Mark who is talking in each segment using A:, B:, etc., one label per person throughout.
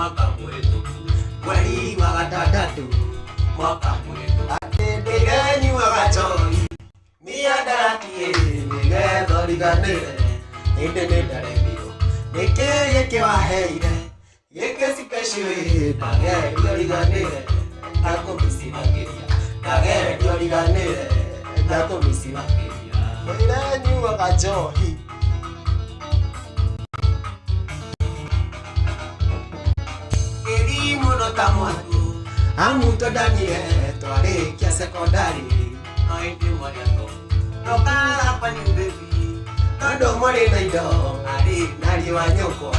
A: Mwaka mũhĩtũku. Mweri wa gatandatũ mwaka mũhĩtũku. Atĩ ndĩrenyuaga njohi mĩandarati nĩgetha ũriganĩre ĩndĩ nĩ ndaremirwo nĩkĩ gĩkĩ waheire gĩkĩ special ndageria ũriganĩre ndakũmici makĩria ndageria ũriganĩre ndakũmici makĩria ndĩrenyuaga njohi. Ĩri mũno ta mwatũ amu twendanire twarĩkia sekondari no ĩndĩ mwarĩ athomu ndokaga kwanyu baby tondũ mwarĩ na indo arĩ na riũa nyũkwa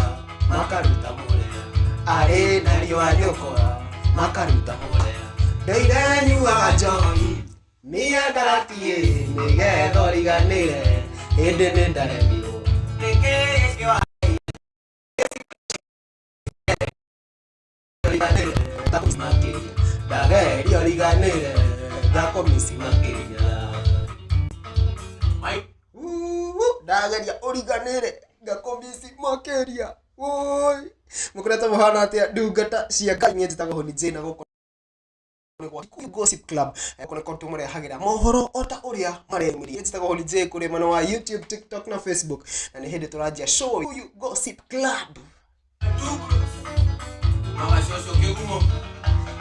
A: makaruta mũrea arĩ na riũa nyũkwa makaruta mũrea ndũire nyuaga njohi mĩandarati nĩgetha ũriganĩre ĩndĩ nĩ ndaremirwo nĩkĩ gĩkĩ wa ndageria ũriganĩre ndakũmici makĩria ndageria ũriganĩre ngakũmici makĩria. Woi, mũkoretwo mũhana atĩa ndungata cia Ngai? Niĩ njĩtagwo Honi J na gũkũ nĩ gwa Kikuyu Gossip Club, kũrĩa korwo tũmũrehagĩra mohoro o ta ũrĩa mareyumĩria. Njĩtagwo Honi J kũrĩ mwena wa YouTube, TikTok na Facebook, na nĩ hĩndĩ tũranjia show Kikuyu Gossip Club.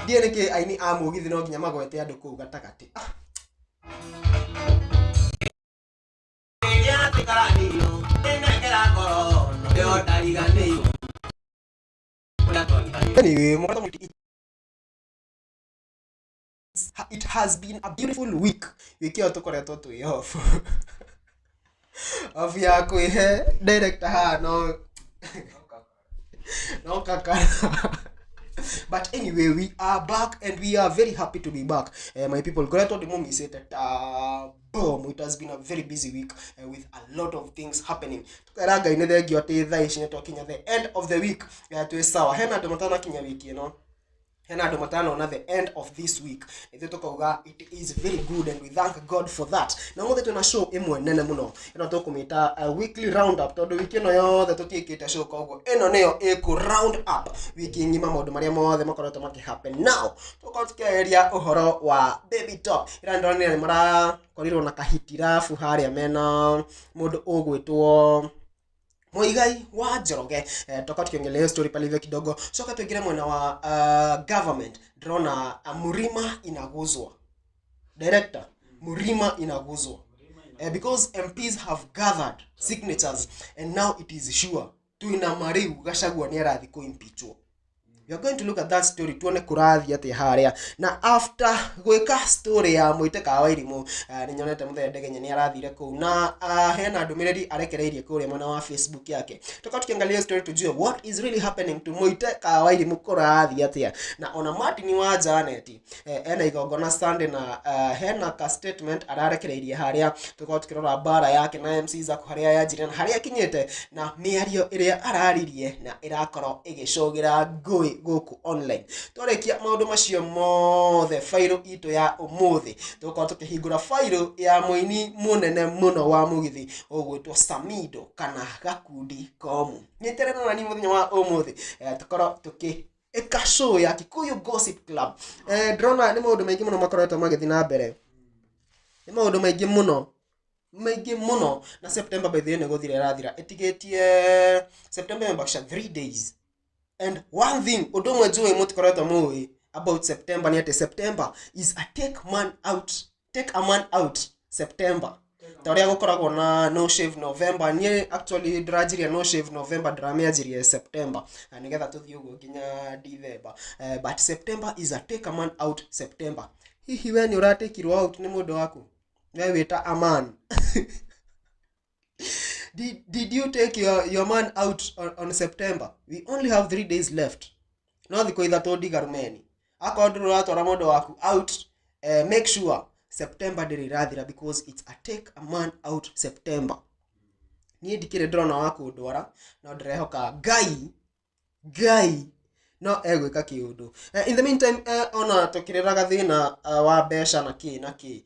A: Ndiĩ nĩkĩ aini a mũgithi no nginya magwete andũ kũu gatagatĩ. Ah. Anyway, it has been a beautiful week. Wiki ĩyo tũkoretwo twĩ off. Off ya kwĩhe director haha no no kakara. But anyway, we are back and we are very happy to be back. My people, ngoretwo ndĩmũmicĩte ta boom. It has been a very busy week with a lot of things happening. Tukera Ngai nĩ thengio atĩ thaa ici nĩ twakinya the end of the week. Twĩ sawa. Hena andũ matanakinya wiki ĩno, hena andũ matanona the end of this week. Ithuĩ tũkauga it is very good and we thank God for that. Na ũmũthĩ twĩna show ĩmwe nene mũno ĩno tũkũmĩta weekly round up, tondũ wiki ĩno yothe tũtiĩkĩte show, koguo ĩno nĩyo ĩkũ round up wiki ng'ima, maũndũ marĩa mothe makoretwo makĩ happen. Now tũkorwo tũkĩarĩria ũhoro wa Baby Top. Ĩra ndĩronire nĩ marakorirwo na kahitirabu harĩa mena mũndũ ũgwĩtwo Muigai wa Njoroge. Toka tukiongelea hiyo story pale hivyo kidogo, soka tuingire mwena wa government. Ndĩrona Murima inaguzwa, director, Murima inaguzwa because MPs have gathered signatures and now it is sure twina mariu Gachagua nĩ arathi kũimpeachwo. We are going to look at that story, tuone kũrathiĩ atĩa harĩa. Na after gwĩka story ya Mũitĩka wa Irimũ, nĩ nyonete Mũthee Ndegenye nĩ arathire kũu na hena ndũmĩrĩri arekereirie kũrĩa mwena wa Facebook yake. Tuka tukiangalia story tujue what is really happening to Mũitĩka wa Irimũ, kũrathiĩ atĩa. Na ona Martin wa Janet ena igongona Sunday na hena ka statement ararekereirie harĩa. Tukorwo tukĩrora mbara yake na MC Zaku harĩa yanjirie na harĩa akinyĩte na mĩario ĩrĩa araririe na ĩrakorwo ĩgĩcũgĩra ngũĩ gũkũ online. Twarĩkia maũndũ macio mothe, bairũ itũ ya ũmũthĩ tũgũkorwo tũkĩhingũra bairũ ya mũini mũnene mũno wa mũgithi ũgwĩtwo Samido kana Gakundi Komu. Nyitĩrĩra nani mũthenya wa ũmũthĩ, tũkorwo tũkĩ ĩka show ya Kikuyu Gossip Club. Ndĩrona nĩ maũndũ maingĩ mũno makoretwo magĩthiĩ na mbere, nĩ maũndũ maingĩ mũno, maingĩ mũno. Na September by the way nĩ gũthira ĩrathira, ĩtigĩtie September imebakisha 3 days. And one thing, ũndũ ũmwe njũĩ mũtikoretwo mũĩ about September nĩ atĩ September is a take man out, take a man out September, ta ũrĩa gũkoragwo na No Shave November. Niĩ actually ndĩranjirie No Shave November, ndĩramĩanjirie September na nĩgetha tũthiĩ ũguo nginya December. But September is a take a man out September. Hihi we nĩ ũratekirwo out nĩ mũndũ waku? We wĩta a man, did you take your man out on September? We only have 3 days left, no thikũ 3 ndigaru meni. Akorwo ndũrĩ ũratwara mũndũ waku out, make sure September ndĩrĩ irathira, because it's a take a man out September. Niĩ ndikĩrĩ ndĩrona wa kũndwara, no ndĩrehoka Ngai no egwĩka kĩũndũ. In the meantime, ona tũkĩrĩraga thĩna wa mbeca na kĩ na kĩ,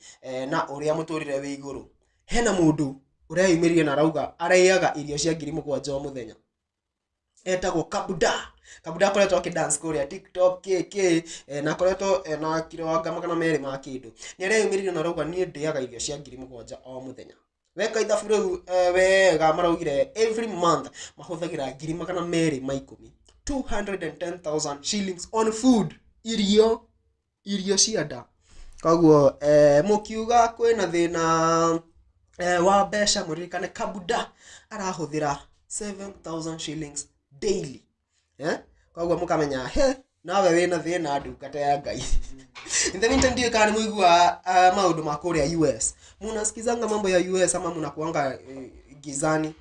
A: na ũrĩa mũtũrĩre wĩ igũrũ, hena mũndũ ũreyumĩririe na arauga arĩaga irio cia 7,000 o mũthenya, etagwo Kabuda. Kabuda akoretwo akĩ dance kũrĩa TikTok kk, na akoretwo na kiro anga 200 ma kĩndũ. Nĩ areyumĩririe na arauga, "Niĩ ndĩaga irio cia 7,000 o mũthenya." Weka ithabu rĩu wega, maraugire every month mahũthagĩra 210,000, 210,000 shillings on food, irio cia nda. Koguo mũkiuga kwĩna thĩna wa mbeca, mũririkane Kabuda arahũthĩra 7000 shillings daily, eh? Koguo mũkamenya he nawe wĩna thĩna, ndungata ya Ngai. In the meantime, ndiũĩ kana nĩ mũigua maũndũ ma kũrĩa US. Munasikizanga mambo ya US ama munakuanga gizani,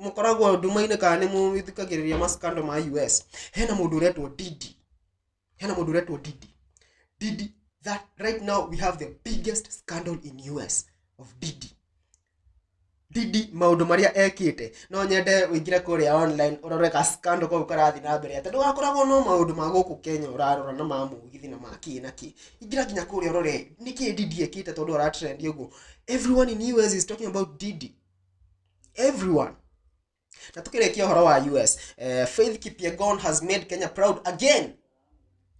A: mũkoragwo nduma-inĩ, kana nĩ mũthikagĩrĩria mascando ma US? Hena mũndũ ũretwo Didi, hena mũndũ ũretwo Didi. Didi, that right now we have the biggest scandal in US of Didi. Didi, maũndũ marĩa ekĩte, no nyende ũingĩre kũrĩa online ũrore ka scandal kau karathiĩ na mbere, tondũ wakoragwo no maũndũ ma gũkũ Kenya ũrarora na ma mũgithi na ma kĩ na kĩ. Ingĩra nginya kũrĩa ũrore nĩkĩ Didi ekĩte, tondũ aratrend ũguo. Everyone in US is talking about Didi, everyone. Na tukĩrĩkia ũhoro wa US, Faith Kipyegon has made Kenya proud again.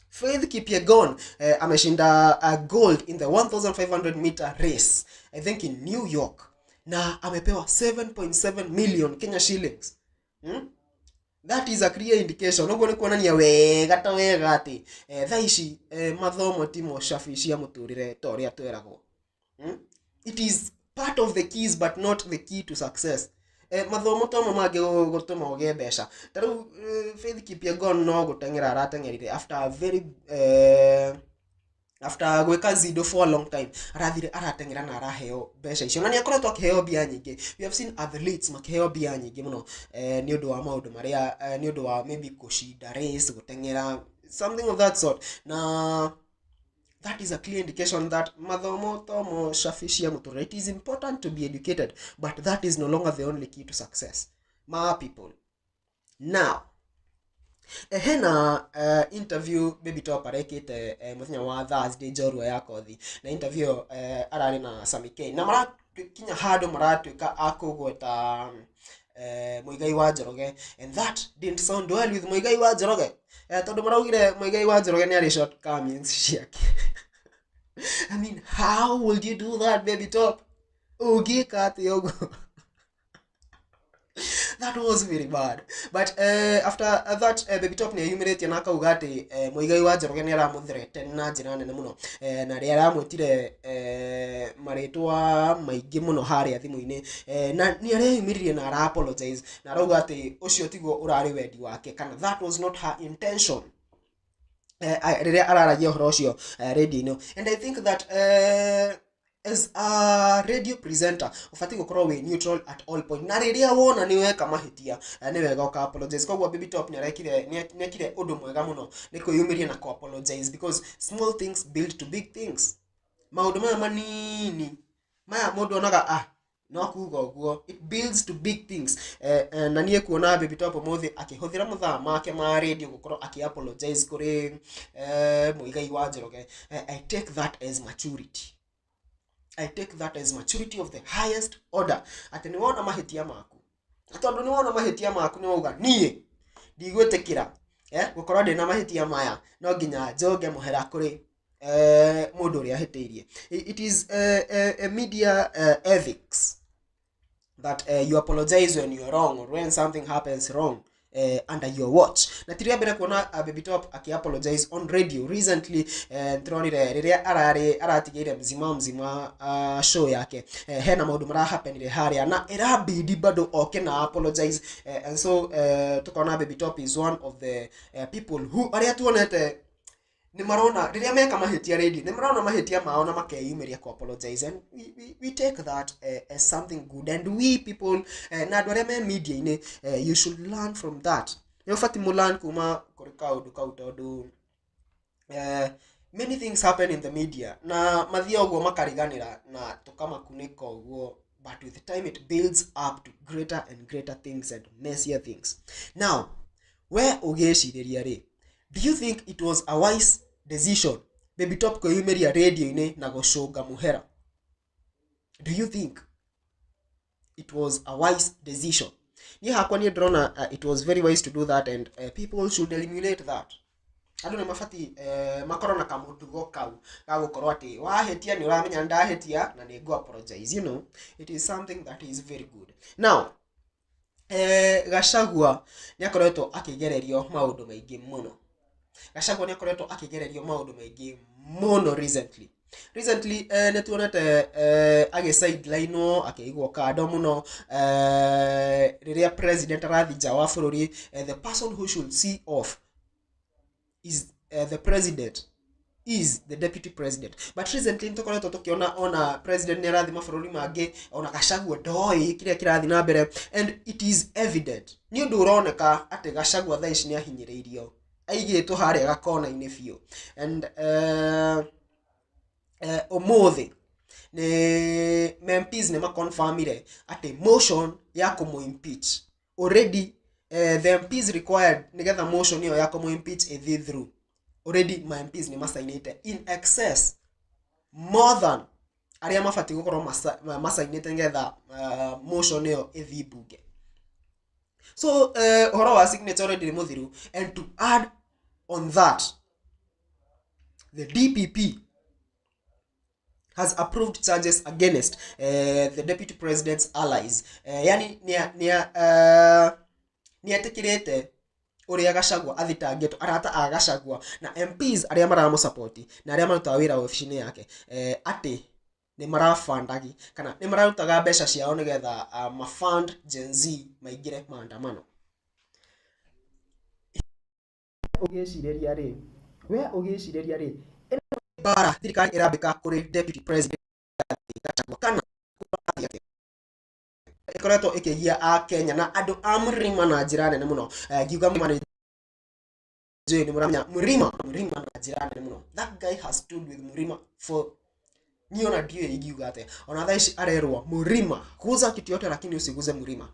A: Faith Kipyegon ameshinda gold in the 1500 meter race, I think in New York, na amepewa 7.7 million Kenya shillings, That is a clear indication, ũguo nĩ kuonania wega ta wega atĩ thaa ici mathomo timo cabi cia mũtũrĩre ta ũrĩa tweragwo, It is part of the keys but not the key to success. Mathomo tomo mangĩ gũtũma ũgĩe mbeca. Ta rĩu Faith Kipyegon no gũteng'era arateng'erire after a very after gwĩka zido for a long time, arathire arateng'era na araheo mbeca icio, na nĩ akoretwo akĩheo mbia nyingĩ. We have seen athletes makĩheo mbia nyingĩ mũno nĩ ũndũ wa maũndũ marĩa nĩ ũndũ wa maybe kũcinda race, gũteng'era, something of that sort. Na that is a clear indication that mathomo tomo cabi cia mũtũrĩre. It is important to be educated, but that is no longer the only key to success, my people. Now hena interview Baby Top arekĩte mũthenya wa Thursday, njorua ya kothi, na interview ararĩ na Sammy K, na marakinya handũ maratuĩka a kũgweta Muigai wa Njoroge, and that didn't sound well with Muigai wa Njoroge, tondũ maraugire Muigai wa Njoroge nĩ arĩ shortcomings ciake. I mean, how would you do that, Baby Top? Ũngĩka atĩa ũguo? That was very bad. But after that, Baby Top nĩ eyumĩrĩtie na akauga atĩ Muigai wa Njoroge nĩ aramũthreaten na njĩra nene mũno, na rĩrĩa aramwĩtire marĩtwa maingĩ mũno harĩa thimũ-inĩ, na nĩ areyumĩririe na ara apologize na arauga atĩ ũcio tiguo ũrarĩ wendi wake, kana that was not her intention rĩrĩa araragia ũhoro ũcio radio-inĩ. And I think that as a radio presenter ũbatiĩ gũkorwo wĩ neutral at all point, na rĩrĩa wona nĩ weka mahĩtia, nĩ wega ũka apologize. Koguo Baby Top nĩ arekire ũndũ mwega mũno nĩ kwĩyumĩria na kũ apologize, because small things build to big things. Maũndũ maya manini maya mũndũ onaga no kuga ũguo, it builds to big things. Na niĩ kuona Baby Top ũmũthĩ akĩhũthĩra mathaa make ma radio gũkorwo akĩ apologize kũrĩ Muigai wa Njoroge, I take that as maturity. I take that as maturity of the highest order, atĩ nĩ wona mahĩtia maku, na tondũ nĩ wona mahĩtia maku nĩ wauga, "Niĩ ndigwĩtĩkĩra gũkorwo ndĩna mahĩtia maya, no nginya njonge mũhera kũrĩ mũndũ ũrĩa ahĩtĩirie." It is a media ethics that you apologize when you are wrong or when something happens wrong under your watch. Na ti rĩa mbere kuona Baby Top aki apologize on radio. Recently ndĩronire rĩrĩa ararĩ aratigĩire Mzima Mzima show yake, hena maũndũ marahappenire harĩa na ĩrabidi bado oke na apologize, and so tukona Baby Top is one of the people who arĩa tuonete nĩ marona rĩrĩa meka mahĩtia radio, nĩ marona mahĩtia mao na makeyumĩria ku apologize, and we take that as something good. And we people, na andũ arĩa me media-inĩ, you should learn from that. Nĩ ũbatiĩ mũ learn kuma kũrĩ kaũndũ kau, tondũ many things happen in the media na mathiĩ ũguo makariganĩra na tũkamakunĩka ũguo, but with time it builds up to greater and greater things and messier things. Now we ũgĩcirĩria rĩ, do you think it was a wise decision Baby Top kwĩyumĩria radio-inĩ na gũcũnga mũhera? Do you think it was a wise decision? Niĩ hakwa niĩ ndĩrona it was very wise to do that, and people should eliminate that. Andũ nĩ mabatiĩ makorwo na kamũtugo kau ga gũkorwo atĩ wahĩtia nĩ ũramenya nĩ ndahĩtia na nĩ ngũ apologize. It is something that is very good. Now, Gachagua nĩ akoretwo akĩgererio maũndũ maingĩ mũno. Gachagua nĩ akoretwo akĩgererio maũndũ maingĩ mũno recently. Recently nĩ tuonete agĩ sideline-wo, akĩigwo kando mũno rĩrĩa president arathiĩ nja wa bũrũri. The person who should see off is the president, is the deputy president, but recently nĩ tũkoretwo tũkĩona ona president nĩ arathiĩ mabũrũri mangĩ, ona Gachagua ndoĩ kĩrĩa kĩrathiĩ na mbere, and it is evident, nĩ ũndũ ũroneka atĩ Gachagua thaa ici nĩ ahinyĩrĩirio, aigĩtwo harĩa gakona-inĩ biũ. And ũmũthĩ nĩ MPs nĩ maconfirmire atĩ motion ya kũmũ impeach already, the MPs required nĩgetha motion ĩyo ya kũmũ impeach ĩthiĩ through, already ma MPs nĩ masainĩte in excess more than arĩa mabatiĩ gũkorwo masainĩte nĩgetha motion ĩyo ĩthiĩ mbunge. So ũhoro wa signature already nĩ mũthiru. And to add on that, the DPP has approved charges against the deputy president's allies. Yani nĩ etĩkĩrĩte ũrĩa Gachagua athitangĩtwo, arata a Gachagua na MPs arĩa maramũsapoti na arĩa marutaga wĩra obici-inĩ yake, atĩ nĩ marabandagi kana nĩ mararutaga mbeca ciao nĩgetha mafund Gen Z maingĩre maandamano. Ũgĩcirĩria rĩ, we ũgĩcirĩria rĩ, ĩno nĩ mbara thirikari ĩrambĩka kũrĩ deputy president Gachagua kana kũrathiĩ atĩa? Ĩkoretwo ĩkĩgia a Kenya na andũ a Mrima na njĩra nene mũno. Ngiuga Mrima nĩ njũĩ nĩ mũramenya Mrima, Mrima na njĩra nene mũno. That guy has stood with Mrima for, niĩ ona ndiũĩ ingiuga atĩa. Ona thaa ici arerwo Mrima, guza kitu yote lakini usiguze Mrima.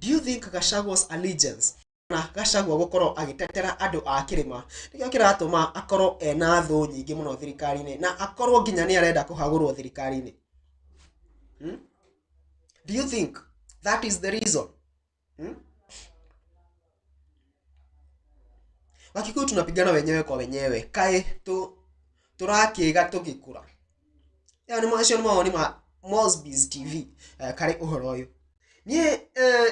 A: Do you think Gachagua's allegiance na Gachagua gũkorwo agĩtetera andũ a kĩrĩma nĩkĩo kĩratũma akorwo ena thũ nyingĩ mũno thirikari-inĩ na akorwo nginya nĩ arenda kũhagũrwo thirikari-inĩ? Hmm? Do you think that is the reason? Hmm? Wakikuyu tunapigana wenyewe kwa wenyewe, kaĩ tũrakĩga tũgĩkũra? Ĩyo nĩ macio nĩ mawoni ma Mosby's TV karĩ ũhoro ũyũ. Niĩ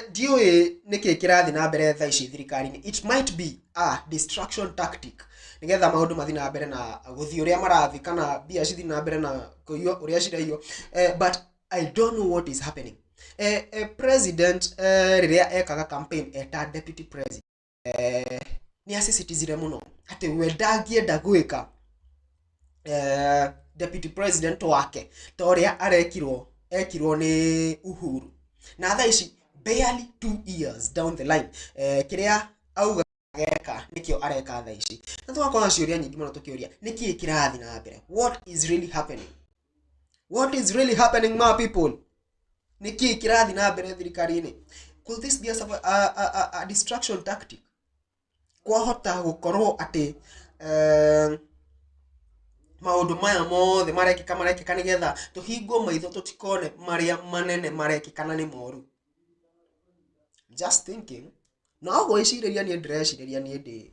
A: ndiũĩ nĩkĩ kĩrathiĩ na mbere thaa ici thirikari-inĩ. It might be a distraction tactic nĩgetha maũndũ mathiĩ na mbere na gũthiĩ ũrĩa marathiĩ kana mbia cithiĩ na mbere na kũiywo ũrĩa ciraiywo, but I don't know what is happening. President rĩrĩa ekaga campaign eta deputy president, nĩ asisitizire mũno atĩ we ndangĩenda gwĩka deputy president wake ta ũrĩa arekirwo, ekirwo nĩ Uhuru. Na thaa ici, barely 2 years down the line, kĩrĩa auga geka nĩkĩo areka thaa ici, na tũgakorwo na ciũria nyingĩ mũno tũkĩũria nĩkĩĩ kĩrathiĩ na mbere. What is really happening? What is really happening, my people? Nĩkĩĩ kĩrathiĩ na mbere thirikari-inĩ? Could this be a distraction tactic? Kwahota gũkorwo atĩ maũndũ maya mothe marekĩka marekĩka nĩgetha tũhingwo maitho tũtikone marĩa manene marekĩka na nĩ moru. Just thinking, no gwĩcirĩria niĩ ndĩrecirĩria. Niĩ ndĩ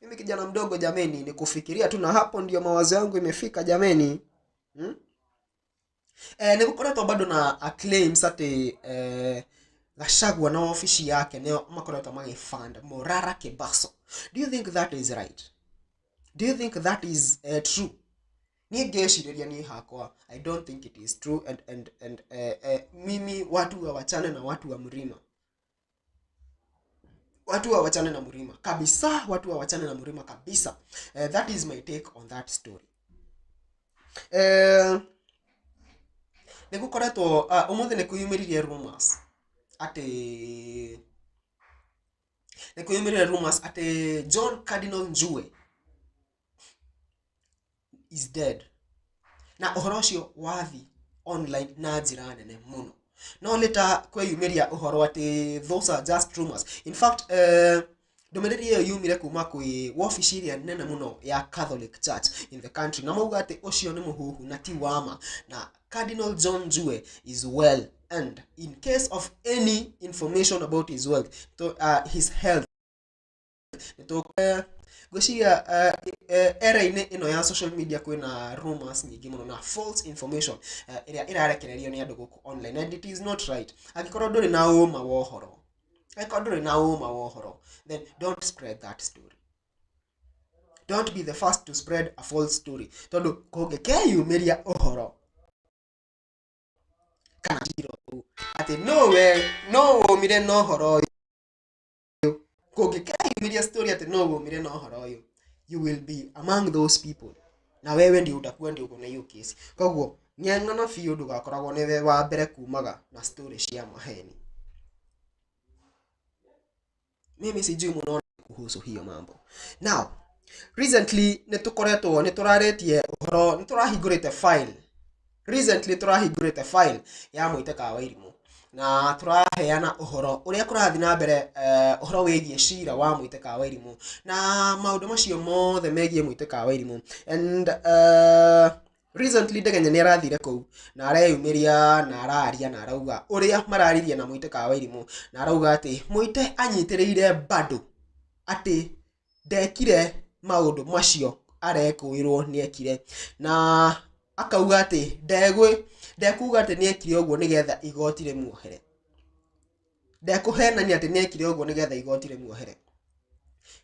A: mimi kijana mdogo jameni, ni kufikiria tu na hapo ndio mawazo yangu imefika jameni, Nĩ gũkoretwo bado na a claims atĩ Gachagua na obici yake nĩo makoretwo magĩfund Morara Kebaso. Do you think that is right? Do you think that is true? Niĩ ngĩcirĩria niĩ hakwa, I don't think it is true. And mimi watu wawachane na watu wa mlima, watu wawachane na mlima kabisa, watu wawachane na mlima kabisa. That is my take on that story. Nĩ gũkoretwo ũmũthĩ nĩ kwĩyumĩririe rumors atĩ, nĩ kwĩyumĩririe rumors atĩ John Cardinal Njue is dead, na ũhoro ũcio wathi online na njĩra nene mũno, no later kwĩyumĩria ũhoro atĩ those are just rumors. In fact, Ndũmĩrĩri ĩyo yumire kuma kwĩ wabici ĩrĩa nene mũno ya Catholic Church in the country, na mauga atĩ ũcio nĩ mũhuhu na ti wama, na Cardinal John Njue is well, and in case of any information about his wealth to, his health, ngwĩciria era-inĩ ĩno ya social media kwĩna rumors nyingĩ mũno na false information ĩrĩa ĩrarekererio nĩ andũ gũkũ online, and it is not right. Angĩkorwo ndũrĩ na ũma wa ũhoro, angĩkorwo ndũrĩ na ũma wa ũhoro, then don't spread that story. Don't be the first to spread a false story, tondũ kũngĩkeyumĩria ũhoro kana cira ũũ atĩ no we no wũmire na ũhoro ũyũ, kũngĩkeyumĩria story atĩ no wũmire na ũhoro ũyũ, you will be among those people, na wewe ndio utakuwa ndio uko na hiyo kesi. Koguo ng'eng'ana biũ ndũgakoragwo nĩwe wa mbere kumaga na story cia maheni. Mimi sijui munaona kuhusu hiyo mambo. Now, recently nĩ tũkoretwo nĩ tũrarĩtie ũhoro, nĩ tũrahingũrĩte file recently, tũrahingũrĩte file ya Mũitĩka wa Irimũ na tũraheana ũhoro ũrĩa kũrathiĩ na mbere, ũhoro wĩgiĩ cira wa Mũitĩka wa Irimũ na maũndũ macio mothe megiĩ Mũitĩka wa Irimũ. And recently Ndegenya nĩ arathire kũu na areyumĩria na araria na arauga ũrĩa mararirie na Mũitĩka wa Irimũ, na arauga atĩ Mũite anyitĩrĩire bado atĩ ndekire maũndũ macio arekũĩrwo nĩ ekire, na akauga atĩ ndegwĩ ndekuga atĩ nĩ ekire ũguo nĩgetha igoti rĩmuohere, ndekũhenania atĩ nĩ ekire ũguo nĩgetha igoti rĩmuohere,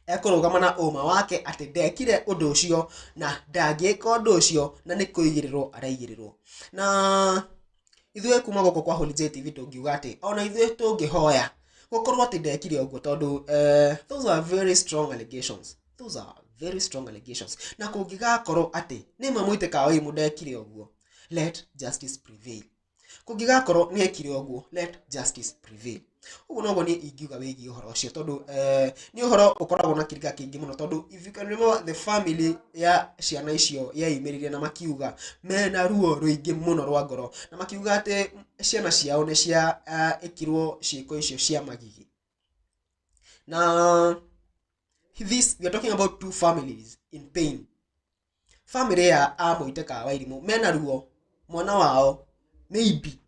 A: ekũrũgama na ũma wake atĩ ndekire ũndũ ũcio na ndangĩka ũndũ ũcio na nĩ kũigĩrĩrwo araigĩrĩrwo. Na ithuĩ kuma gũkũ kwa Holy J TV tũngiuga atĩ ona ithuĩ tũngĩhoya gũkorwo atĩ ndekire ũguo, tondũ those are very strong allegations, those are very strong allegations, na kũngĩgakorwo atĩ nĩ ma Mũitĩka wa Irimũ ndekire ũguo, let justice prevail. Kũngĩgakorwo nĩ ekire ũguo, let justice prevail. Ũguo noguo niĩ ingiuga wĩgiĩ ũhoro ũcio, tondũ nĩ ũhoro ũkoragwo na kĩrika kĩingĩ mũno, tondũ if you can remember, the family ya ciana icio yeyumĩririe na makiuga mena ruo rũingĩ mũno rwa ngoro, na makiuga atĩ ciana ciao nĩ cia ĩkirwo ciĩko icio cia magigi. Na this, we are talking about two families in pain. Family ya a Mũitĩka wa Irimũ mena ruo, mwana wao maybe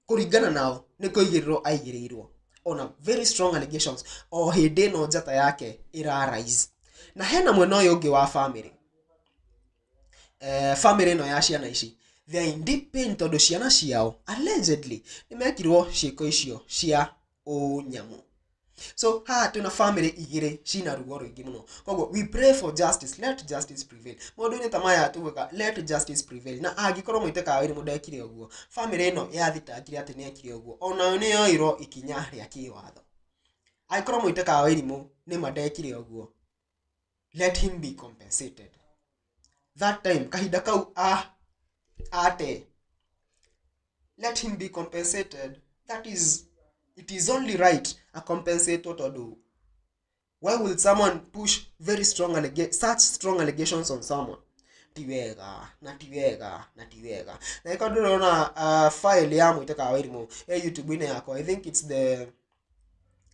A: kũringana nao nĩ kũigĩrĩrwo aigĩrĩirwo ona very strong allegations o hĩndĩ ĩno njata yake ĩra rise. Na hena mwena ũyũ ũngĩ wa family, family ĩno ya ciana ici, they are in deep pain tondũ ciana ciao allegedly nĩ mekirwo ciĩko icio cia ũnyamũ. So haha twĩna family igĩrĩ cina ruo rũingĩ mũno. Koguo we pray for justice, let justice prevail. Maũndũ-inĩ ta maya tugaga let justice prevail, na angĩkorwo Mũitĩka wa Irimũ ndekire ũguo, family ĩno yathitangire atĩ nĩ ekire ũguo, onayo nĩ yoirwo ikinya rĩa kĩwatho. Angĩkorwo Mũitĩka wa Irimũ nĩ ma ndekire ũguo, let him be compensated that time, kahinda kau a ate, let him be compensated. That is, it is only right acompensatwo, tondũ why will someone push very strong such strong allegations on someone? Ti wega na ti wega na ti wega. Na ĩkorwo ndũrona file ya Mũitĩka wa Irimũ e YouTube-inĩ yakwa, I think it's the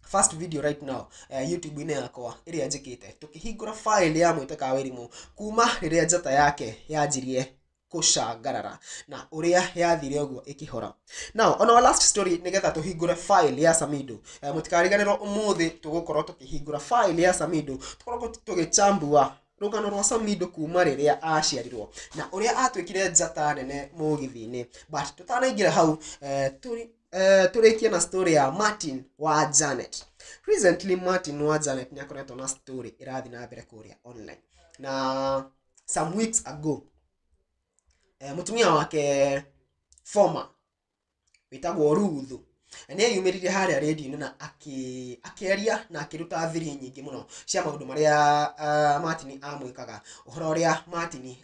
A: first video right now YouTube-inĩ yakwa ĩrĩa njĩkĩte tũkĩhingũra file ya Mũitĩka wa Irimũ kuma rĩrĩa njata yake yanjirie kũcangarara na ũrĩa yathire ũguo ĩkĩhora. Now, on our last story, nĩgetha tũhingũre file ya Samido, mũtikariganĩrwo ũmũthĩ tũgũkorwo tũkĩhingũra file ya Samido, tũkorwo tũgĩchambua rũgano rwa Samido kuma rĩrĩa aciarirwo na ũrĩa atuĩkire njata nene mũgithi-inĩ. But tũtanaingĩra hau, tũrĩkie na story ya Martin wa Janet. Recently Martin wa Janet nĩ akoretwo na story ĩrathiĩ na mbere kũrĩa online, na some weeks ago mũtumia wake former wĩtagwo Ruth nĩ eyumĩririe harĩa rĩndiũ-inĩ na akĩaria na akĩruta thiri nyingĩ mũno cia maũndũ marĩa Martin amwĩkaga, ũhoro ũrĩa Martin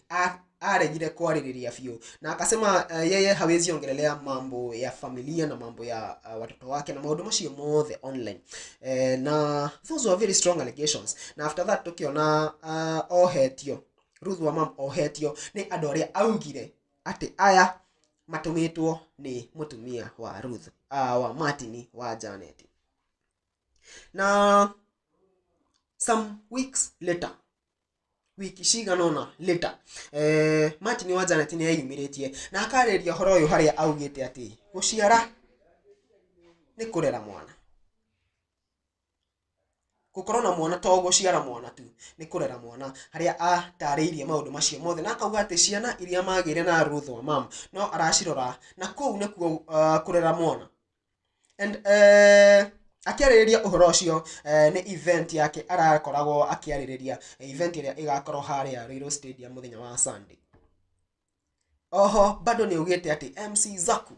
A: aregire kwarĩrĩria biũ, na akasema yeye hawezi ongelelea mambo ya familia na mambo ya watoto wake na maũndũ macio mothe online. Na those were very strong allegations, na after that tukiona ohetio Ruth wa mam ohetio nĩ andũ arĩa augire atĩ aya matũmĩtwo nĩ mũtumia wa Ruth, wa Martin wa Janet. Na Some weeks later, wiki cigana ũna later, Martin wa Janet nĩ eyumĩrĩtie na akarĩria ũhoro ũyũ harĩa augĩte atĩ gũciara nĩ kũrera mwana, gũkorwo na mwana to gũciara mwana tu, nĩ kũrera mwana, harĩa atarĩirie maũndũ macio mothe na akauga atĩ ciana iria magĩire na Ruth wa mam no aracirora na kũu nĩkuo kũrera mwana. And akĩarĩrĩria ũhoro ũcio, nĩ event yake arakoragwo akĩarĩrĩria, event ĩrĩa ĩgakorwo harĩa Ruiru Stadium mũthenya wa Sunday. Oho bado nĩ augĩte atĩ MC Zaku,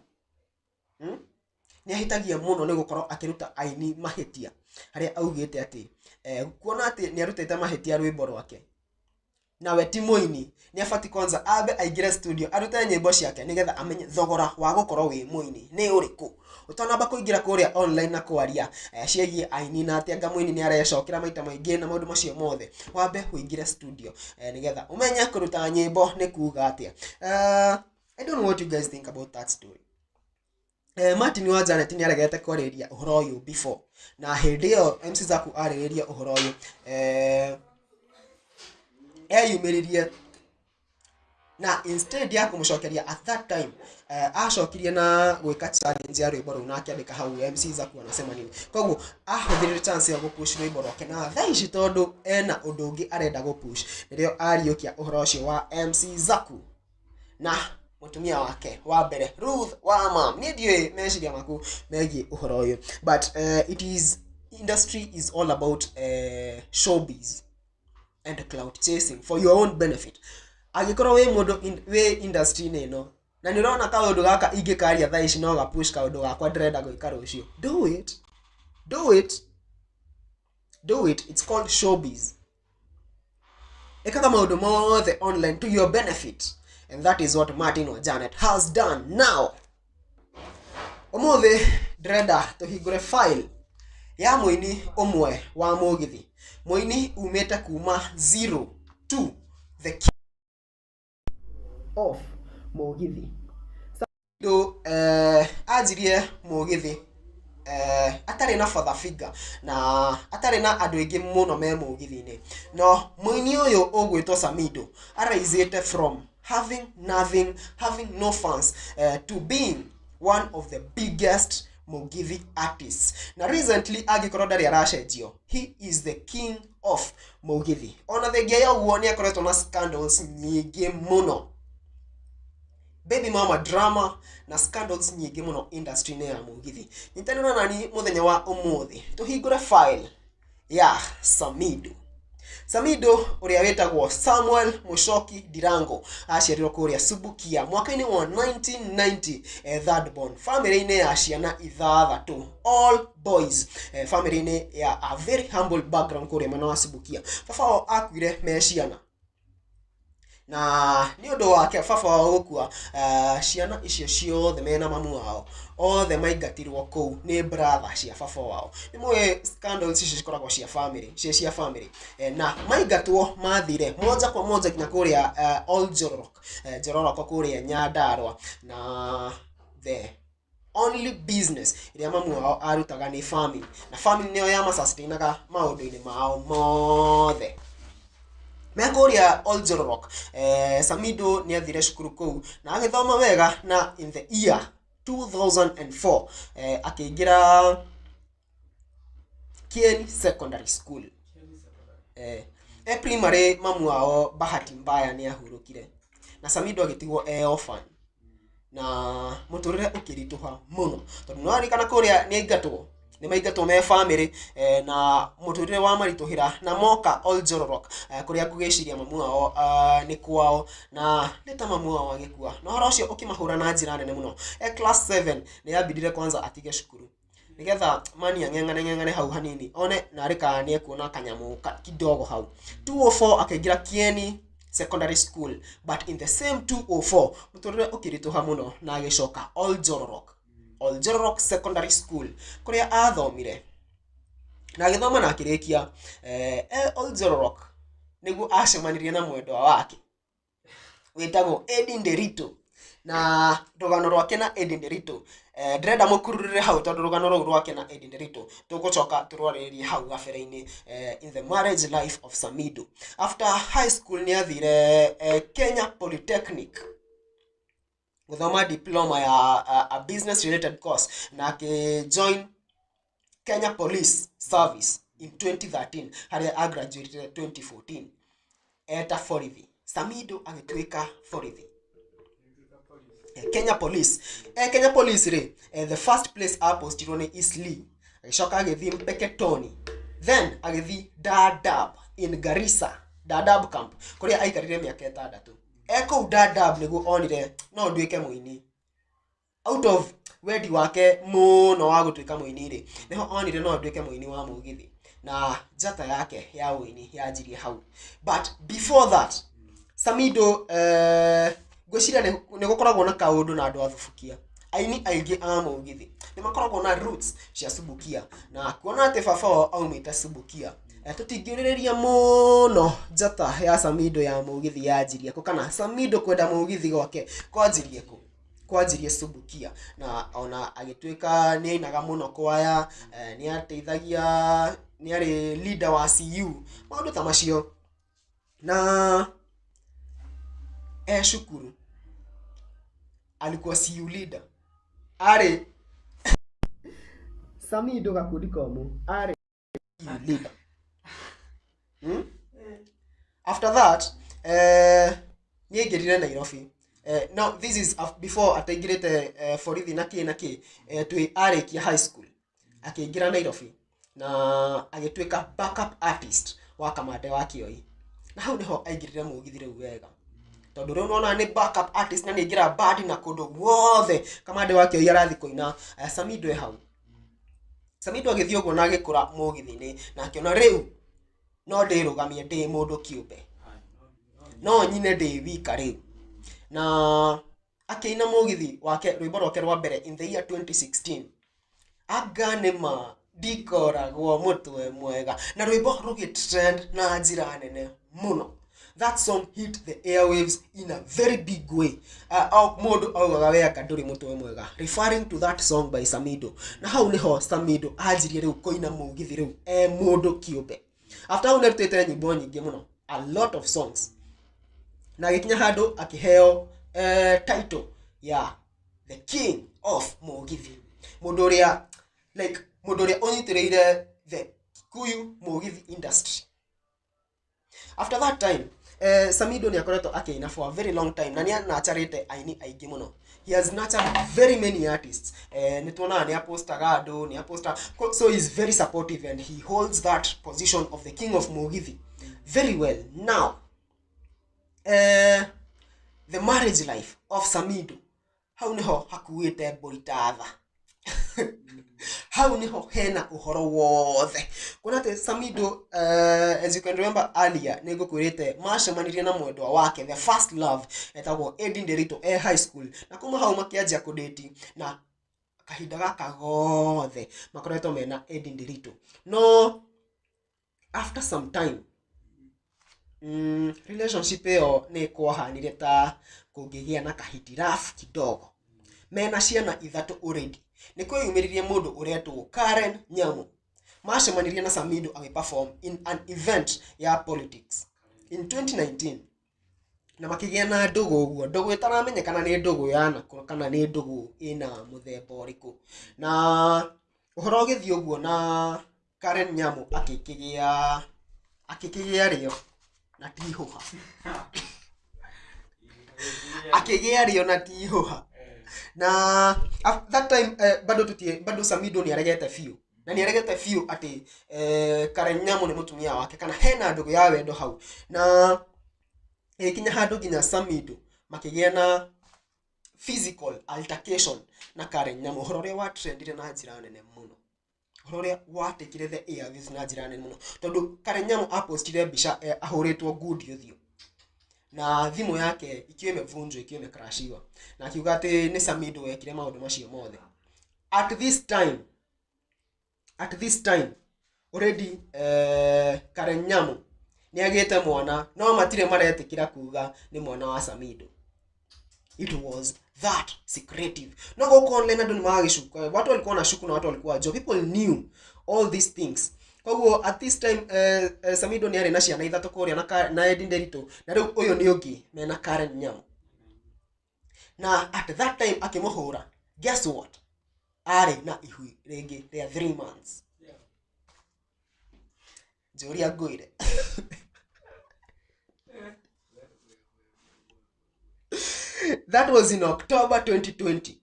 A: nĩ ahĩtagia mũno nĩ gũkorwo akĩruta aini mahĩtia, harĩa augĩte atĩ kuona atĩ nĩ arutĩte mahĩtia rwĩmbo rwake nawe ti mũini, nĩ abati kwanza ambe aingĩre studio arute nyĩmbo ciake nĩgetha amenye thogora wa gũkorwo wĩ mũini nĩ ũrĩkũ, ũtanamba kũingĩra kũrĩa online na kwaria ciĩgiĩ aini na atĩ anga mũini nĩ arecokera maita maingĩ na maũndũ macio mothe, wambe ũingĩre studio nĩgetha ũmenye kũruta nyĩmbo nĩ kuga atĩa. I don't know what you guys think about that story. Martin wa Janet nĩ aregete kwarĩrĩria ũhoro ũyũ before, na hĩndĩ ĩyo MC Zaku arĩrĩria ũhoro ũyũ, eyumĩririe na instead ya kũmũcokeria at that time, acokirie na gwĩka challenge ya rwĩmbo rũu na akĩandĩka hau MC Zaku anasema nini. Koguo ahũthĩrire chance ya gũpush rwĩmbo rwake, na thaa ici tondũ ena ũndũ ũngĩ arenda gũpush, nĩrĩo ariũkia ũhoro ũcio wa MC Zaku na mũtumia wake wa mbere Ruth wa mam. Niĩ ndiũĩ meciria maku megiĩ ũhoro ũyũ, but it is industry is all about showbiz and clout chasing for your own benefit. Angĩkorwo wĩ mũndũ wĩ industry-inĩ ĩno na nĩ ũrona kaũndũ gaka ingĩkaria thaa ici no gapush kaũndũ gakwa ndĩrenda gwĩka rũciũ, do it, do it, do it. It's called showbiz. Ĩkaga maũndũ mothe online to your benefit, and that is what Martin wa Janet has done. Now ũmũthĩ ndĩrenda tũhingũre file ya mũini ũmwe wa mũgithi, mũini umĩte kuma 0 to the king of mũgithi. Samido anjirie mũgithi atarĩ na father figure na atarĩ na andũ aingĩ mũno me mũgithi-inĩ, no mũini ũyũ ũgwĩtwo Samido araisĩte from having nothing, having no fans, to being one of the biggest Mugithi artists. Na recently angĩkorwo ndarĩ aracenjio, he is the king of Mugithi. Ona thengia ya ũguo nĩ akoretwo na scandals nyingĩ mũno, baby mama drama na scandals nyingĩ mũno industry-inĩ ya Mugithi. Nyitanĩra nani mũthenya wa ũmũthĩ tũhingũre file ya Samido. Samido ũrĩa wĩtagwo Samuel Mushoki Ndirango aciarirwo kũrĩa Subukia mwaka-inĩ wa 1990, third born family-inĩ ya ciana ithathatũ, all boys, family-inĩ ya a very humble background kũrĩa mwena wa Subukia. Baba wao akuire me ciana, na nĩ ũndũ wake baba wao gũkua, ciana icio ciothe mena mamu wao othe maingatirwo kũu nĩ brother cia baba wao. Nĩ mũĩ scandals icio cikoragwo cia family, cia family, na maingatwo mathire moja kwa moja nginya kũrĩa Oljororok, Njororoko kũrĩa Nyandarua, na the only business ĩrĩa mamu wao arutaga nĩ farming, na farming nĩyo yamasustainaga maũndũ-inĩ mao mothe me kũrĩa Oljororok. Samido nĩ athire cukuru kũu na agĩthoma wega, na in the year 2004 akĩingĩra Kieni Secondary School. Primary mamu wao bahati mbaya nĩ ahurũkire na Samido agĩtigwo e orphan, na mũtũrĩre ũkĩritũha mũno tondũ nĩ waririkana kũrĩa nĩ aingatwo, nĩ maingatwo me family, na mũtũrĩre wa maritũhĩra, na moka Oljororok, kũrĩa ngũgĩciria mamu wao nĩ kwao, na later mamu wao agĩkua na ũhoro ũcio ũkĩmahũra na njĩra nene mũno. Class 7 nĩ yambindire kwanza atige cukuru nĩgetha mani ang'eng'ane ng'eng'ane hau hanini one narĩ kana nĩ ekuona kanyamũ kidogo hau. 204 akĩingĩra Kieni Secondary School, but in the same 204 mũtũrĩre ũkĩritũha mũno na agĩcoka Oljororok, Oljororok Secondary School, kũrĩa athomire na agĩthoma na akĩrĩkia. Oljororok nĩguo acemanirie na mwendwa wake wĩtagwo Eddie Nderito. Na rũgano rwake na Eddie Nderitu, ndĩrenda mũkururĩre hau tondũ rũgano rũu rwake na Eddie Nderitu tũgũcoka tũrwarĩrĩrie hau gabere-inĩ, in the marriage life of Samido. After high school nĩ athire Kenya Polytechnic gũthoma diploma ya a business related course na akĩjoin Kenya Police Service in 2013 harĩa a graduated 2014 eta borithi. Samido agĩtuĩka borithi. Kenya Police. Kenya Police rĩ, the first place apostirwo nĩ Eastleigh, agĩcoka agĩthiĩ Mpeketoni, then agĩthiĩ Dadaab in Garissa, Dadaab camp kũrĩa aikarire mĩaka 6. Kũu Dadaab nĩguo onire no nduĩke mũini. Out of wendi wake mũno wa gũtuĩka mũini rĩ, nĩho onire no nduĩke mũini wa mũgithi na njata yake ya ũini yanjirie hau. But before that, Samido, ngwĩciria nĩ gũkoragwo na kaũndũ na andũ a Thubukia. Aini aingĩ a mũgithi nĩ makoragwo na roots cia Subukia, na kuona atĩ baba wao aumĩte Subukia, tũtingĩũrĩrĩria mũno njata ya Samido ya mũgithi yanjirie kũ, kana Samido kwenda mũgithi gwake kwanjirie kũ. Kwanjirie Subukia, na ona agĩtuĩka nĩ ainaga mũno kwaya, nĩ ateithagia, nĩ arĩ leader wa CU, maũndũ ta macio. Na cukuru alikuwa CU leader, arĩ Samido gakundi komũ, arĩ CU leader. After that, nĩ aingĩrire Nairobi. Now this is before ataingĩrĩte borithi na kĩ na kĩ, twĩ arĩkia high school akĩingĩra Nairobi na agĩtuĩka backup artist wa Kamande wa Kĩoi, na hau nĩho aingĩrire mũgithi rĩu wega, tondũ rĩu nona nĩ backup artist na nĩ aingĩra band na kũndũ guothe Kamande wa Kĩoi arathiĩ kũina, Samido e hau. Samido agĩthiĩ ũguo na agĩkũra mũgithi-inĩ na akĩona rĩu no ndĩrũgamie ndĩ mũndũ kĩũmbe, no nyine ndĩ wika rĩu, na akĩina mũgithi wake, rwĩmbo rwake rwa mbere in the year 2016, anga nĩma ndikoragwo mũtwe mwega, na rwĩmbo rũgĩtrend na njĩra nene mũno. That song hit the airwaves in a very big way. Mũndũ augaga we anga ndũrĩ mũtwe mwega, referring to that song by Samido. Na hau nĩho Samido anjirie rĩu kũina mũgithi rĩu e mũndũ kĩũmbe. After hau nĩarutĩte nyĩmbo nyingĩ mũno, a lot of songs, na agĩkinya handũ akĩheo title ya the king of mũgithi, mũndũ ũrĩa like mũndũ ũrĩa ũnyitĩrĩire the Kikuyu mũgithi industry. After that time, Samido nĩ akoretwo akĩina for a very long time na nĩ anacharĩte aini aingĩ mũno. He has nurtured very many artists. Nĩ tuonaga nĩ apostaga andũ, nĩ aposta, so he is very supportive and he holds that position of the king of mũgithi very well. Now, the marriage life of Samido, hau nĩho hakuĩte mbũri ta tha, hau nĩho hena ũhoro wothe, kuona atĩ Samido, as you can remember earlier, nĩ ngũkwĩrĩte macemanirie na mwendwa wake, the first love, etagwo Eddie Nderitu, e high school, na kuma hau makĩanjia kũdate, na kahinda gaka gothe makoretwo mena Eddie Nderitu. No after some time, relationship ĩyo nĩ kwahanire ta kũngĩgĩa na kahitirafu kidogo. Mena ciana 3 already. Nĩ kwĩyumĩririe mũndũ ũretwo Karen Nyamu. Macemanirie na Samido agĩperform in an event ya politics in 2019 na makĩgĩa na ndũgũ ũguo, ndũgũ ĩtaramenyekana nĩ ndũgũ ya nakũ kana nĩ ndũgũ ĩna mũthemba ũrĩkũ. Na ũhoro ũgĩthiĩ ũguo na Karen Nyamu akĩkĩgĩa rĩo na ti hũha, akĩgĩa rĩo na ti hũha. Na at that time, bado tutie bado Samido nĩ aregete biũ, na nĩ aregete biũ atĩ Karen Nyamu nĩ mũtumia wake kana hena ndũgũ ya wendo hau. Na ĩgĩkinya handũ nginya Samido makĩgĩa na physical altercation na Karen Nyamu, ũhoro ũrĩa watrendire na njĩra nene mũno, ũhoro ũrĩa watekire the airwaves na njĩra nene mũno, tondũ Karen Nyamu apostire mbica ahũrĩtwo ngundi ũthiũ na thimũ yake ikiwa imevunjwa, ikiwa imekrashiwa, na akiuga atĩ nĩ Samido wekire maũndũ macio mothe. At this time already, Karen Nyamu nĩ agĩte mwana, no matirĩ maretĩkĩra kuga nĩ mwana wa Samido. It was that secretive. No gũkũ online andũ nĩ maragĩcuka, watu walikuwa na shuku na watu walikuwa wajua. People knew all these things. Koguo at this time Samido nĩ arĩ na ciana ithatũ kũrĩa na Eddie Nderitu, na rĩu ũyũ nĩ ũngĩ mena Karen Nyamu. Na at that time akĩmũhũra, guess what, arĩ na ihu rĩngĩ rĩa 3 months. Njũria ngwĩre. That was in October 2020.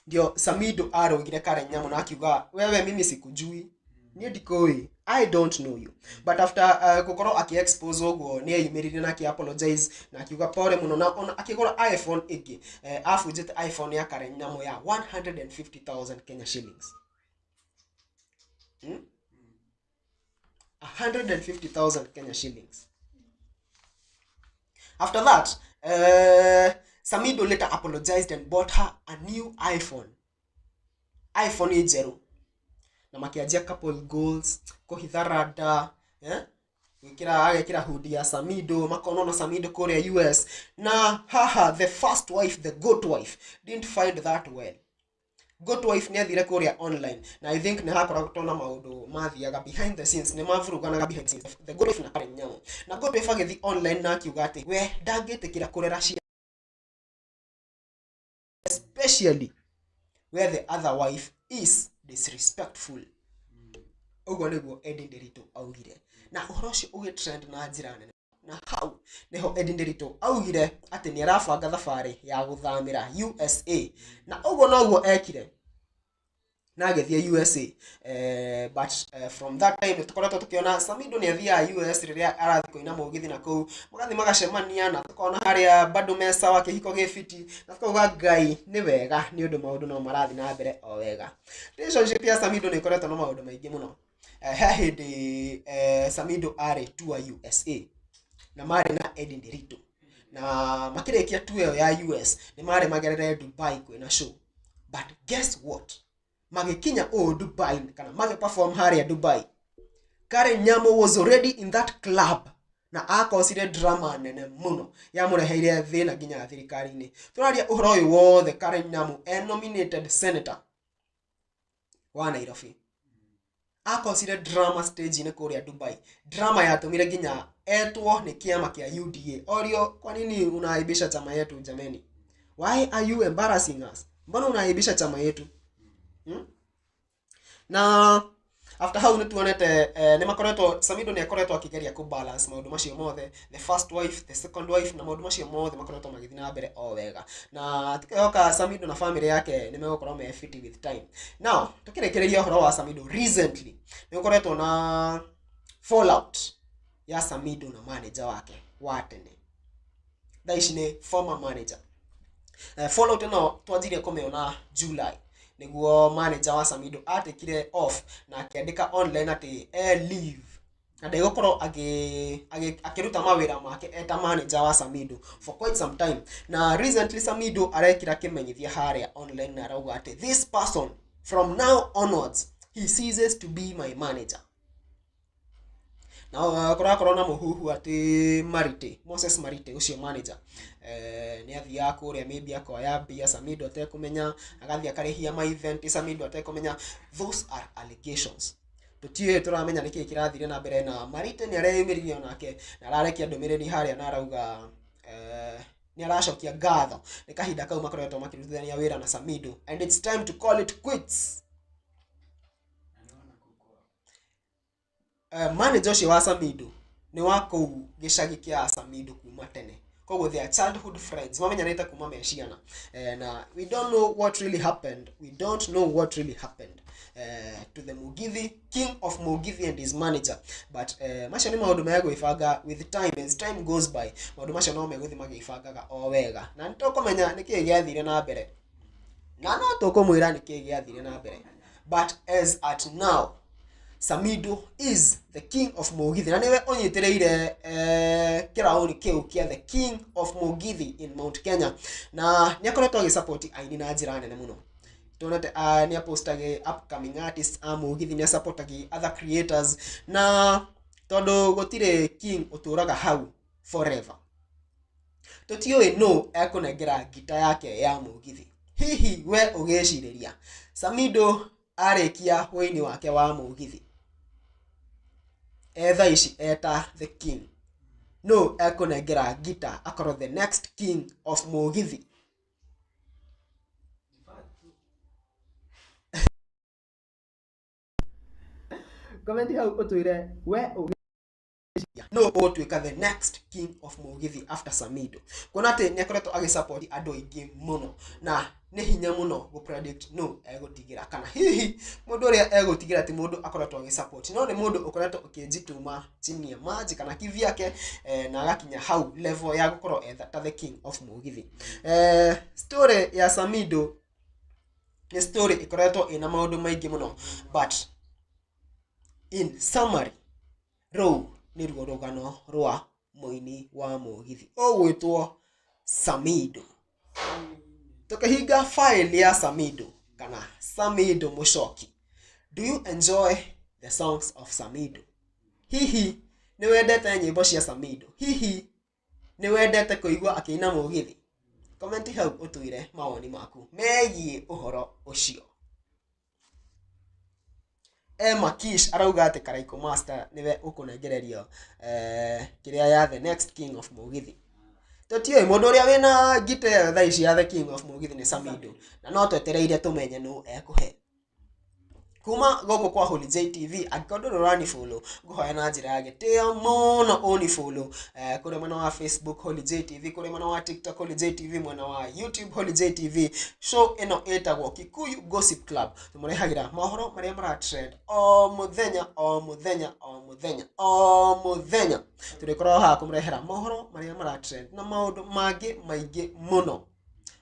A: Ndio Samido arũgire Karen Nyamu na akiuga, wewe mimi sikujui, niĩ ndikũĩ, I don't know you. But after gũkorwo akĩ-expose ũguo, nĩ eyumĩririe na akĩ-apologize na akiuga pole mũno, na ona akĩgũra iPhone ĩngĩ. Abunjĩte iPhone ya Karen Nyamu ya 150,000 Kenya shillings. 150,000 Kenya shillings. After that, Samido later apologized and bought her a new iPhone. iPhone njerũ. Na makĩanjia couple goals, kũhitha rada, gwĩkĩra, agekĩra hoodie ya Samido, makonwo na Samido kũrĩa US. Na haha the first wife, the goat wife, didn't find that well. Goat wife nĩ athire kũrĩa online, na I think nĩ hakoragwo na maũndũ mathiaga behind the scenes, nĩ mavuruganaga behind the scenes, the goat wife na Karen Nyamu. Na goat wife agĩthiĩ online na akiuga atĩ we ndangĩtĩkĩra kũrera ciana, especially where the other wife is disrespectful. Ũguo nĩguo Eddie Nderitu augire. Na ũhoro ũcio ũgĩtrend na njĩra nene. Na hau nĩho Eddie Nderitu augire atĩ nĩ arabanga thabarĩ ya gũthamĩra USA. Na ũguo noguo ekire. Na agĩthiĩ USA. But from that time tũkoretwo tũkĩona Samido nĩ athiaga US rĩrĩa arathiĩ kũina mũgithi na kũu, magathiĩ magacemania, na tũkona harĩa bado me sawa, kĩhiko gĩ fiti, na tũkauga Ngai nĩ wega nĩ ũndũ maũndũ no marathiĩ na mbere o wega. Relationship ya Samido nĩ ĩkoretwo na maũndũ maingĩ mũno. He hĩndĩ Samido arĩ tour USA na marĩ na Eddie Nderitu, na makĩrĩkia tour ĩyo ya US nĩ marĩ magerere Dubai kwĩna show. But guess what, magĩkinya ũũ Dubai kana magĩperform harĩa Dubai, Karen Nyamu was already in that club na akosire drama nene mũno yamũreheire thĩna nginya thirikari-inĩ. Tũraria ũhoro ũyũ wothe, Karen Nyamu e nominated senator wa Nairobi. Akosire drama stage-inĩ kũrĩa Dubai, drama yatũmire nginya etwo nĩ kĩama kĩa UDA orio, kwa nini unaaibisha chama yetu jameni? Why are you embarrassing us? Mbona unaaibisha chama yetu? Na after hau nĩ tuonete nĩ makoretwo, Samido nĩ akoretwo akĩgeria kũ balance maũndũ macio mothe, the first wife, the second wife, na maũndũ macio mothe makoretwo magĩthiĩ na mbere o wega, na tũkehoka Samido na family yake nĩ megũkorwo me fit with time. Now tũkĩrĩkĩrĩria ũhoro wa Samido, recently nĩ gũkoretwo na fallout ya Samido na manager wake wa tene, thaa ici nĩ former manager. Fallout ĩno twanjirie kũmĩona July, nĩguo manager wa Samido atekire off na akĩandĩka online atĩ e leave na ndegũkorwo akĩruta mawĩra make eta manager wa Samido for quite some time. Na recently Samido arekĩra kĩmenyithia harĩa online na arauga atĩ this person from now onwards he ceases to be my manager. Na kũrakorwo na mũhuhu atĩ Marite, Moses Marite ũcio manager, nĩ athiaga kũrĩa maybe akoya mbia Samido atekũmenya, agathiĩ akarĩhia ma event Samido atekũmenya. Those are allegations. Tũtiũĩ tũramenya nĩkĩĩ kĩrathire na mbere, na Marite nĩ areyumĩririe onake na ararekia ndũmĩrĩri harĩa na arauga nĩ aracokia ngatho nĩ kahinda kau makoretwo makĩrutithania wĩra na Samido and it's time to call it quits. Manager ũcio wa Samido nĩ wa kũu gĩcagi kĩa Samido kuma tene, koguo they are childhood friends, mamenyanĩte kuma me ciana. Na we don't know what really happened, we don't know what really happened to the Mugithi, king of Mugithi and his manager, but macio nĩ maũndũ megwĩbanga with time. As time goes by maũndũ macio no megũthiĩ magĩbangaga o wega, na nĩ tũkũmenya nĩkĩĩ gĩathire na mbere, na no tũkũmwĩra nĩkĩĩ gĩathire na mbere. But as at now Samido is the king of Mugithi, na niwe ũnyitĩrĩire kĩraũni kĩu kĩa the king of Mugithi in Mount Kenya, na nĩ akoretwo agĩsupport aini na njĩra nene mũno. Tuonete nĩ apostage upcoming artists a Mugithi, nĩ asupportagi other creators, na tondũ gũtirĩ king ũtũraga hau forever, Tũtiũĩ nũ ekũnengera ngita yake ya mũgithi. Hihi we ũgĩcirĩria Samido arĩkia wũini wake wa mũgithi e thaa ici eta the king, nũ ekũnengera ngita akorwo the next king of mũgithi? Comment hau ũtwĩre we nũ ũgũtuĩka the next king of mũgithi after Samido, kuona atĩ nĩ akoretwo agĩsupport andũ aingĩ mũno na nĩ hinya mũno gũ predict nũ egũtigĩra, kana hihi mũndũ ũrĩa egũtigĩra ti mũndũ akoretwo agĩsupport, no nĩ mũndũ ũkoretwo ũkĩjituma chini ya maji kana kivyake, na agakinya hau level ya gũkorwo etha ta the king of mũgithi. Story ya Samido nĩ story ĩkoretwo ĩna maũndũ maingĩ mũno, but in summary rũu nĩruo rũgano rwa mũini wa mũgithi ũgwĩtwo Samido. Tũkĩhinga file ya Samido kana Samido Mũchoki, do you enjoy the songs of Samido? Hihi nĩ wendete nyĩmbo cia Samido? Hihi nĩ wendete kũigua akĩina mũgithi? Comment hau ũtwĩre mawoni maku megiĩ ũhoro ũcio. Emma Kish arauga atĩ Karaikũ Master nĩwe ũkũnengererio kĩrĩa ya the next king of mũgithi. Tũtiũĩ mũndũ ũrĩa wĩna ngita ĩyo thaa ici ya the king of mũgithi nĩ Samido, na no twetereire tũmenye nũ ekũhe. Kuma gũkũ kwa Holy J TV, angĩkorwo ndũrĩ ũrani follow, ngũhoya na njĩra ya gĩtĩo mũno ũni follow kũrĩa mwena wa Facebook Holy J TV, kũrĩa mwena wa TikTok Holy J TV, mwena wa YouTube Holy J TV. Show ĩno ĩtagwo Kikuyu Gossip Club. Tũmũrehagĩra mohoro marĩa mara trend o mũthenya o mũthenya o mũthenya o mũthenya. Tũrĩkoragwo haha kũmũrehera mohoro marĩa mara trend na maũndũ mangĩ maingĩ mũno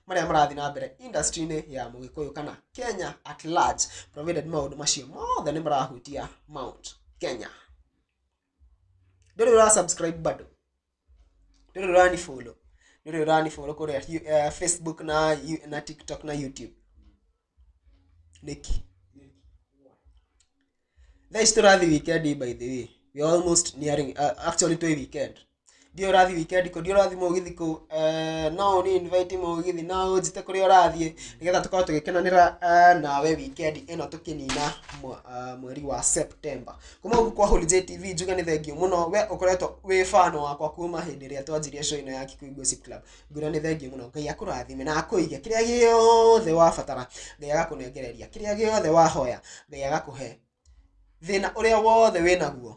A: marĩa marathiĩ na mbere industry-inĩ ya Mũgĩkũyũ kana Kenya at large, provided maũndũ macio mothe nĩ marahutia Mount Kenya. Ndũrĩ ũra subscribe bado, ndũrĩ ũrani follow, ndũrĩ ũrani follow kũrĩa Facebook na TikTok na YouTube nĩkĩ? Thaa ici tũrathiĩ weekend, by the way we are almost nearing, actually twĩ weekend. Ndiũ ũrathiĩ weekend kũ? Ndiũ ũrathiĩ mũgithi kũ? No ũni invite mũgithi, no ũnjĩte kũrĩa ũrathiĩ nĩgetha tũkorwo tũgĩkenanĩra nawe weekend ĩno tũkĩnina mweri wa September. Kuma gũkũ kwa Holy J TV njuge nĩ thengiũ mũno we ũkoretwo wĩ fan wakwa kuma hĩndĩ ĩrĩa twanjirie show ĩno ya Kikuyu Gossip Club. Ngwĩra nĩ thengiũ mũno, Ngai akũrathime na akũige kĩrĩa gĩothe wabatara, Ngai agakũnengereria kĩrĩa gĩothe wahoya, Ngai agakũhe thĩna ũrĩa wothe wĩnaguo,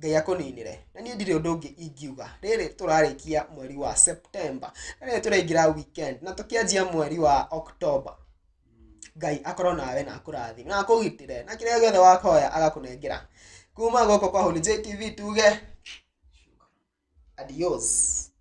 A: Ngai akũninĩre. Na niĩ ndirĩ ũndũ ũngĩ ingiuga. Rĩrĩ tũrarĩkia mweri wa September na rĩrĩ tũraingĩra weekend na tũkĩanjia mweri wa October, Ngai akorwo nawe na akũrathime na akũgitĩre na kĩrĩa gĩothe wahoya agakũnengera. Kuma gũkũ kwa Holy J TV tuge adios.